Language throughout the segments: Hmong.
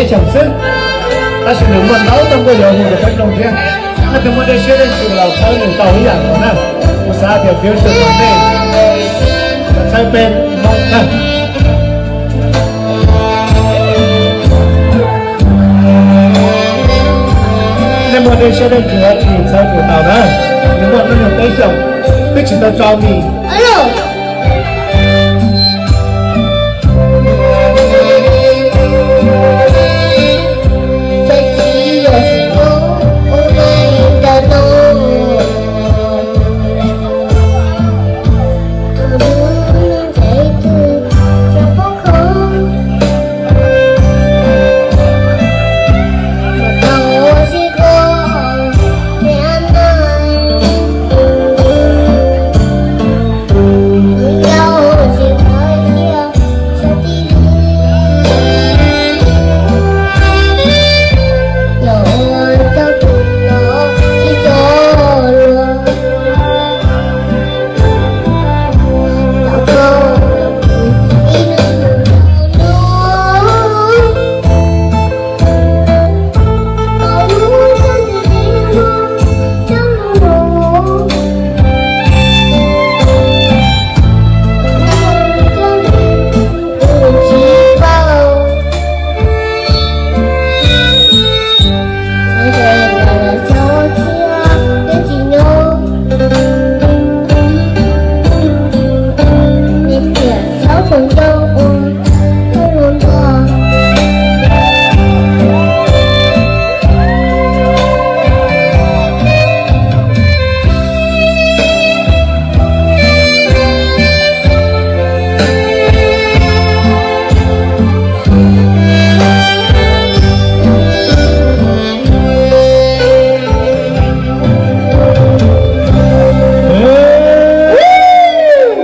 Peb xyoos xwb, tab sis nws muaj ntau txoj nkauj yuav hu rau peb mloog thiab. Nej tus muaj dej siab dej ntsws los txhawb nws tau ib yam nkaus na. Kuv xav tias fiv tus no nej txhawb peb Hmoob na. Nej muaj dej siab dej ntsws los tsis txhawb nws tau na. Nws muaj hnub nyoog peb xyoos, twb tsis tau tso mis.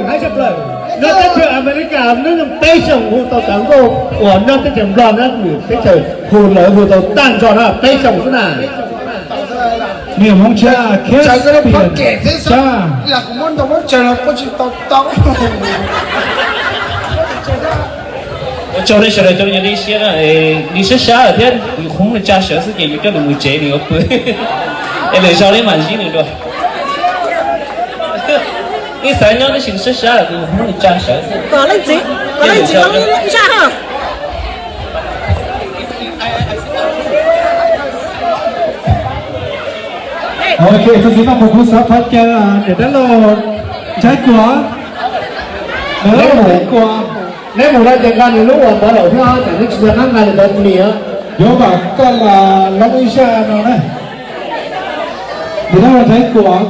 Hais tshaj plaws, nyob teb chaws Amelikas hnub nyoog peb xyoos hu tau cov nkauj uas nyob teb chaws Nplog nyob lwm teb chaws hu lawv hu tau tag nrho na peb xyoos xwb na. Niam Hmoob Tshaj, Caspian Tshaj. Ua tsaug nej sawv daws cov uas nyob li siab na, nws sab sab lawm thiab, nws qhov muag nws tsa sawv xwb ces yuav coj nws mus tsev nws yuav pw. Es lwm zaus nej mam ntsib nws dua. Nej xav nyob tab sis nws sab sab lawm, nws qhov muag nws tsa sawv xwb. Kom leej txiv, kom leej txiv Hmoob zaj ho. Ok, txuas ntxiv no kuv xav thov caw niam dab laug Ntshaib Kuam, niam dab laug Ntshaib Kuam, neb mus no ces nqa nws lub uas ntawv lawm thiab, tsam neb tsis nco qab nqa nws ntawv mis. Yuav mam koj los loob ib zaj no na. Niam dab laug Ntshaib Kuam.